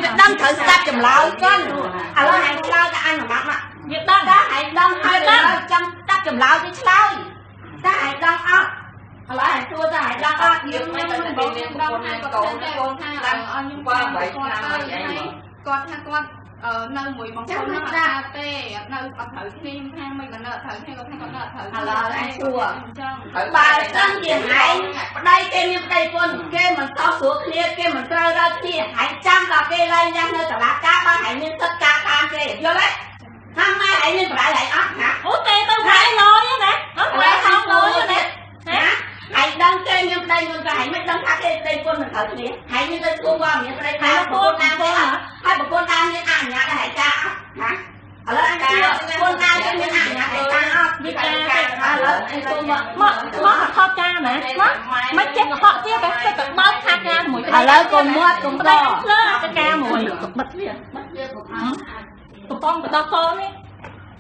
វាដឹងត្រូវស្ដាប់ចម្លើយសិនឥឡូវហែងឆ្លើយតែអញមួយម៉ាត់មក វាដឹង តើហែងដឹងហើយឥឡូវចង់ស្ដាប់ចម្លើយវាឆ្លើយតើហែងដឹងអត់ឥឡូវហែងសួរតើហែងដឹងអត់ យើងមិនទៅតែមានប្រពន្ធមានកូនកូន ថា តាំង ឲ្យខ្ញុំ បើ8ឆ្នាំហើយអី គាត់ថាគាត់នៅមួយបងប្អូនហ្នឹងអត់ថាទេអត់នៅអត់ត្រូវគ្នាខ្ញុំថាមិនក៏នៅអត់ត្រូវគ្នាគាត់ថាគាត់នៅអត់ត្រូវ ឥឡូវឯងសួរ អញ្ចឹង បើសិនជាហែងប្តីគេមានប្តីប្រពន្ធគេមិនតោះស្រួលគ្នាគេមិនត្រូវរើគ្នាហែងចាំដល់គេលែងយ៉ាងនៅតុលាការបើហែងមានសិទ្ធិការតាមគេយល់ទេហាម៉ែហែងមានប្រៃហែងអត់ណា អូទេទៅហែងលយណាអត់ហែងហងលយណា ណាហែងដឹងគេមានប្តីមុនក៏ហែងមិនដឹងថាគេប្តីប្រពន្ធមិនត្រូវគ្នាហែងមានទៅសួរว่าមានប្តីតែប្រពន្ធណាទេហើយប្រពន្ធណាមានអនុញ្ញាតឲ្យហែងការអត់ណាឥឡូវអញសួរប្រពន្ធណាគេមានអនុញ្ញាតឲ្យការអត់ វាការ ឥឡូវអញសួរមក មកមកថតការណាមកមិនចេះកុហកទៀតតែទៅបើកថាការមួយ ឥឡូវកុំមាត់កុំ ប្តី ដ ភ្លើអាការមួយ បិទវាបិទវាកុំឲ្យ កំប៉ុងបដោះកូននេះ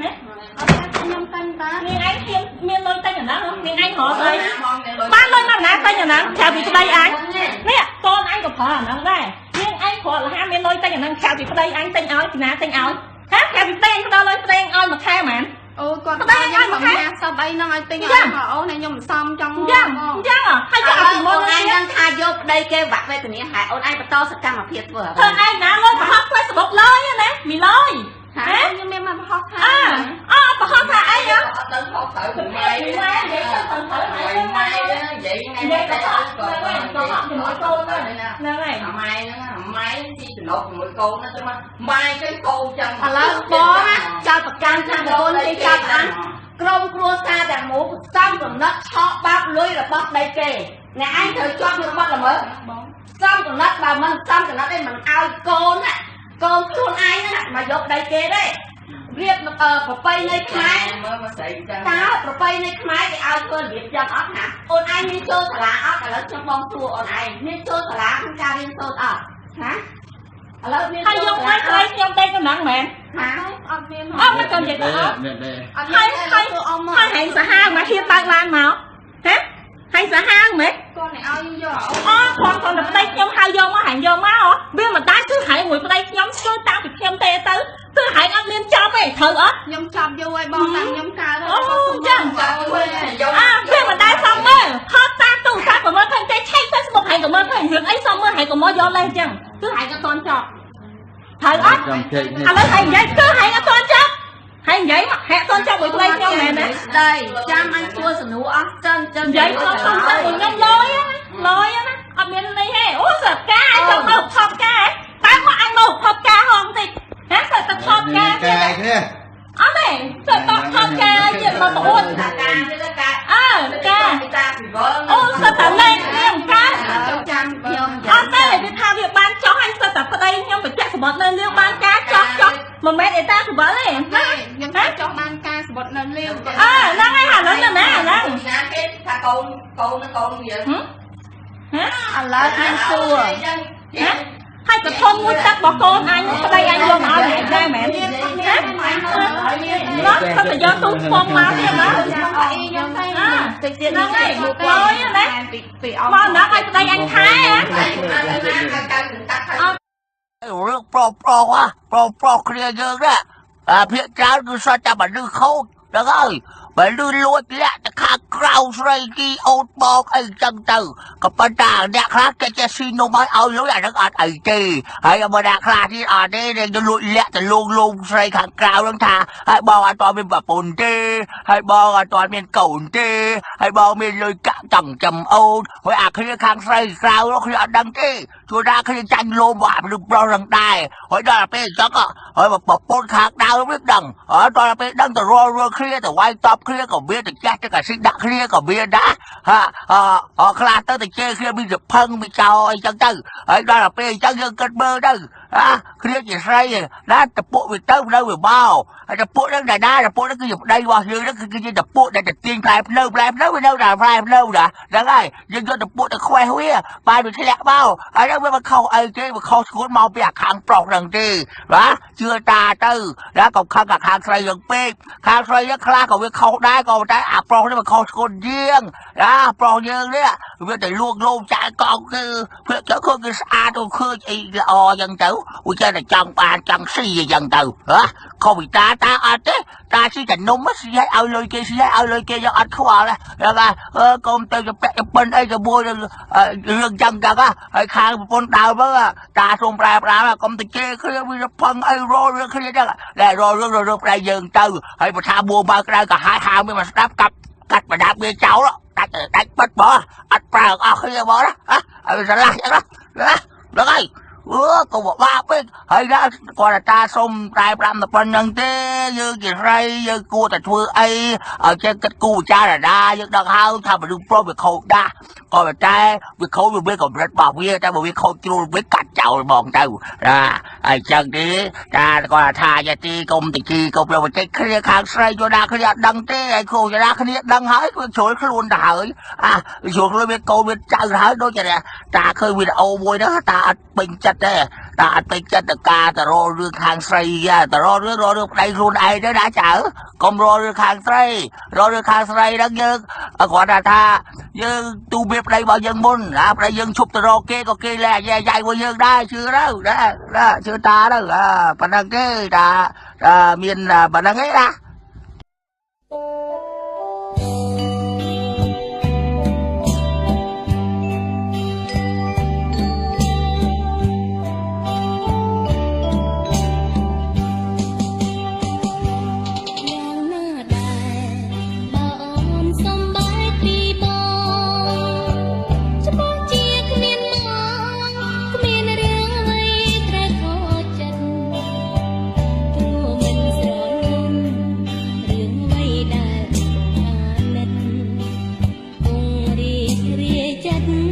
ណា អត់ថាខ្ញុំតែងតា នាងឯងហ៊ានមានលុយទិញអាហ្នឹងនាងឯងរកស្អីបានលុយមកណាទិញអាហ្នឹងក្រៅពីប្តីអញនេះកូនអញក៏ប្រើអាហ្នឹងដែរនាងឯងគ្រាន់លហាមានលុយទិញអាហ្នឹងក្រៅពីប្តីអញទិញឲ្យពីណាទិញឲ្យហាក្រៅពីប្តីអញផ្ដល់លុយប្តីអញឲ្យមួយខែហ្មង អូគាត់ខ្ញុំ50អីហ្នឹងឲ្យទិញឲ្យអូនខ្ញុំមិនសមចង់ អញ្ចឹងអញ្ចឹងហើយ ឥ ក៏ ឡូវ ពីមុ អូនឯ ននេះ ងដឹងថាយកប្តីគេវាក់វេទនាហើយអូនឯងបន្តសកម្មភាពធ្វើអ្វី ធ្វើឯងណាលុយប្រហោះ Facebook លុយណាមីលុយ ហា ហ៎ ខ្ញុំមានមកបរោះថា អើអើប្រហោះថាអីហ៎ អត់ដឹងខុសត្រូវ ពី ម៉ែ ម៉ែនិយាយទៅទៅទៅ ម៉ែម៉ែនិយាយថ្ងៃ និយាយ នេះ ទៅទៅទៅជាមួយកូនហ្នឹងហ្នឹងហើយ អាម៉ែហ្នឹងអាម៉ែស៊ីចំណុកជាមួយកូនណាទៅមកម៉ែចឹងកូនចឹង ឥឡូវបងណាចោតប្រកាន់ថាប្រពន្ធគេចោតអានក្រុមគ្រួសារទាំងមូលសំកំណត់ឆក់បាបលុយរបស់ប្តីគេអ្នកឯងត្រូវជាប់នឹងបទល្មើស បង សំកំណត់បើមិនសំកំណត់ទេមិនឲ្យកូនណាកូនខ្លួនឯងហ្នឹងមកយកប្តីគេទេរៀបប្រពៃណីខ្មែរ មើលមកស្រីចឹង តើប្រពៃណីខ្មែរគេឲ្យធ្វើរបៀបចឹងអត់ណាអូនឯងមានចូលសាលាអត់ឥឡូវខ្ញុំបងសួរអូនឯងមានចូលសាលាក្នុងការរៀនសូត្រអត់ហាឥឡូវមាន ហើយយកមកស្រីខ្ញុំដេកកំណងមែន ហា អត់មាន អត់មិនចាំនិយាយទៅអត់ នេះដែរ អត់មាន ហើយ ធ្វើអម ហើយហែងសាហាវមកហ៊ានបើកឡានមកហ៎ហែងសាហាវមែន គាត់នេះឲ្យយក អូគ្រាន់តែប្តីខ្ញុំហៅយកមកហែងយកមកវាមិនដែរគឺហែងមួយប្តីខ្ញុំគឺតាំងពីខ្ញុំទេទៅគឺហែងអត់មានចប់ទេត្រូវអត់ ខ្ញុំចាប់យូរហើយបងតាំងខ្ញុំកើត អូចឹង ជួយយក អើវាមិនដែរសមមើលថតតាមទូរស័ព្ទក៏មើលឃើញទេឆែក Facebook ហែងក៏មើលឃើញរឿងអីសមមើលហែងក៏មកយកលេសចឹងគឺហែងក៏តន់ចប់ត្រូវអត់ ចាំជែកនេះ ឥឡូវហែងនិយាយគឺហែងអត់តន់ចប់ហែងនិយាយមកហែងអត់តន់ចប់មួយប្តីខ្ញុំមែនទេ ស្ដីចាំអញសួរសំណួរអស់សិនចឹង និយាយខ្ញុំសុំទៅមួយខ្ញុំលយណាលយណាអត់មាននេះទេអូសកាចង់មកថតការតែមកអញមកថតការហងតិចហ៎សើទៅថតការទៀត កាយគ្នា អត់ទេសើតថតការទៀតមកប្អូន តាការទៅការ អើការ តាពីវល់ អូសើតែលេងគ្នាការ ចាំខ្ញុំ អត់ទេវាថាវាបានចោះហើយសើតែប្តីខ្ញុំបញ្ជាក់សម្បត្តិនៅលាវបានការចោះចោះមិនមែនអេតាសម្បត្តិទេ ទេខ្ញុំថាចង់បានការសម្បត្តិនៅលាវ អើហ្នឹងហើយឥឡូវណាឥឡូវ ណាគេថាកូនកូនកូនវា ហ៎ ឥឡូវខ្ញុំសួរ ចឹង ហ៎ហើយកធំមួយទឹករបស់កូនអញប្តីអញយកមកឲ្យឯងដែរមែនហ៎ណោះគាត់ទៅយកទូស្ពងមកទៀតណា ខ្ញុំអីខ្ញុំតែ អើ តិចទៀត ហ្នឹងហើយលយណា ពីពីអស់ មកណាឲ្យប្តីអញថែហ៎ រឿងប្រុសប្រុសហ៎ប្រុសប្រុសគ្នាយើងណាអាភាកច្រើនគឺសុទ្ធតែមនុស្សខូចហ្នឹងហើយបើលឺលួចលាក់ទៅខាងក្រៅស្រីគីអូតបោកអីចឹងទៅក៏ប៉ុន្តែអ្នកខ្លះគេចេះស៊ីនំឲ្យឲ្យលុយអាហ្នឹងអត់អីទេហើយបើអ្នកខ្លះទៀតអត់ទេគេលួចលាក់ទៅលងលងស្រីខាងក្រៅហ្នឹងថាហើយបងអត់ទាន់មានប្រពន្ធទេហើយបងអត់ទាន់មានកូនទេហើយបងមានលុយកាក់ចង់ចំអូនហើយអាគ្នាខាងស្រីក្រៅនោះគ្នាអត់ដឹងទេជួនណាគ្នាចាញ់លោមអាមនុស្សប្រុសហ្នឹងដែរហើយដល់ពេលអញ្ចឹងហើយប្រពន្ធខាងដើមវាដឹងហើយដល់ពេលដឹងទៅរល់រល់គ្នាទៅវាយតបគ្នាក៏មានទៅចាស់ទៅកាស៊ីដាក់គ្នាក៏មានដែរហាអខ្លះទៅទៅជេរគ្នាមានសភឹងមានចោលអីចឹងទៅហើយដល់ពេលអញ្ចឹងយើងគិតមើលទៅអាគ្នាជាស្រីណាតពុកវាទៅនៅវាមកហើយតពុកហ្នឹងណាណាតពុកហ្នឹងគឺជាប្តីរបស់យើងហ្នឹងគឺជាតពុកដែលទៅទាញផ្លែភ្នៅផ្លែភ្នៅវានៅតែផ្លែភ្នៅណាហ្នឹងហើយយើងយកតពុកទៅខ្វេះវាបានវាធ្លាក់មកហើយហ្នឹងវាមិនខុសអីទេវាខុសស្គួនមកពីអាខាងប្រុសហ្នឹងទេបាទជឿតាទៅណាកុំខឹងអាខាងស្រីយើងពេកខាងស្រីយើងខ្លះក៏វាខុសដែរក៏តែអាប្រុសនេះវាខុសស្គួនជាងណាប្រុសយើងនេះវាទៅលួងលោមចាយកង់គឺវាទៅឃើញគឺស្អាតទៅឃើញអីល្អចឹងទៅ វាចេះតែចង់បានចង់ស៊ីអញ្ចឹងទៅហ៎ខុសពីតាតាអត់ទេតាស៊ីតែនំស៊ីឲ្យឲ្យលុយគេស៊ីឲ្យឲ្យលុយគេយកអត់ខ្វល់ទេបាទអឺកុំទៅទៅពាក់ទៅពិនអីជាមួយនឹងរឿងចឹងចឹងហើយខាងប្រពន្ធដើមហ្នឹងតាសូមប្រែប្រាកុំទៅជេរគ្នាវាផឹងអីរលរឿងគ្នាចឹងតែរលរឿងរឿងប្រែយើងទៅហើយបើថាមួបើក្រៅក៏ហាយហាមានមកស្ដាប់កាប់កាត់ប្រដាប់វាចោលដាច់ដាច់បិទបងអត់ប្រើអស់គ្នាបងណាហើយស្រឡះចឹងណាហ្នឹងហើយអឺកុំបាក់ពេកហើយណាគាត់តាសុំតែ5តែប៉ុណ្្នឹងទេយើងជាស្រីយើងគួរតែធ្វើអីឲ្យចេះគិតគូពិចារណាយើងដឹងហើយថាមនុស្សប្រុសវាខូចដាស់ក៏ប៉ុន្តែវាខូចវាមានកម្រិតរបស់វាតែបើវាខូចជ្រុលវាកាត់ចោលហ្មងទៅណាហើយចឹងទេតាគាត់ថាយ៉ាទីកុំតិជីកុំប្រជិកគ្នាខាងស្រីយកណាគ្នាអត់ដឹងទេហើយគ្រូយកណាគ្នាដឹងហើយគឺជ្រុលខ្លួនទៅហើយអាជ្រុលខ្លួនវាកូនវាចៅទៅហើយដូចជាតាឃើញវីដេអូមួយហ្នឹងតាអត់ពេញចិត្តទេតាអត់ពេញចិត្តទៅការទៅរករឿងខាងស្រីទៅរករឿងរករឿងប្តីខ្លួនឯងទៅណាចៅកុំរករឿងខាងស្រីរករឿងខាងស្រីហ្នឹងយើងគ្រាន់តែថាយើងទូវាប្តីរបស់យើងមុនណាប្តីយើងឈប់ទៅរកគេក៏គេលែកយ៉ាយមួយយើងដែរជឿទៅណាណាជឿតាទៅប៉ុណ្ណឹងទេតាមានប៉ុណ្ណឹងឯងណា យ៉ាងណាដែរបើអូនសំបែកពីបងច្បាស់ជាគ្មានមកគ្មានរឿងអ្វីត្រូវខកចិត្តព្រោះមិនស្រឡាញ់រឿងអ្វីដែលអាណិតគង់រីករាយចិត្ត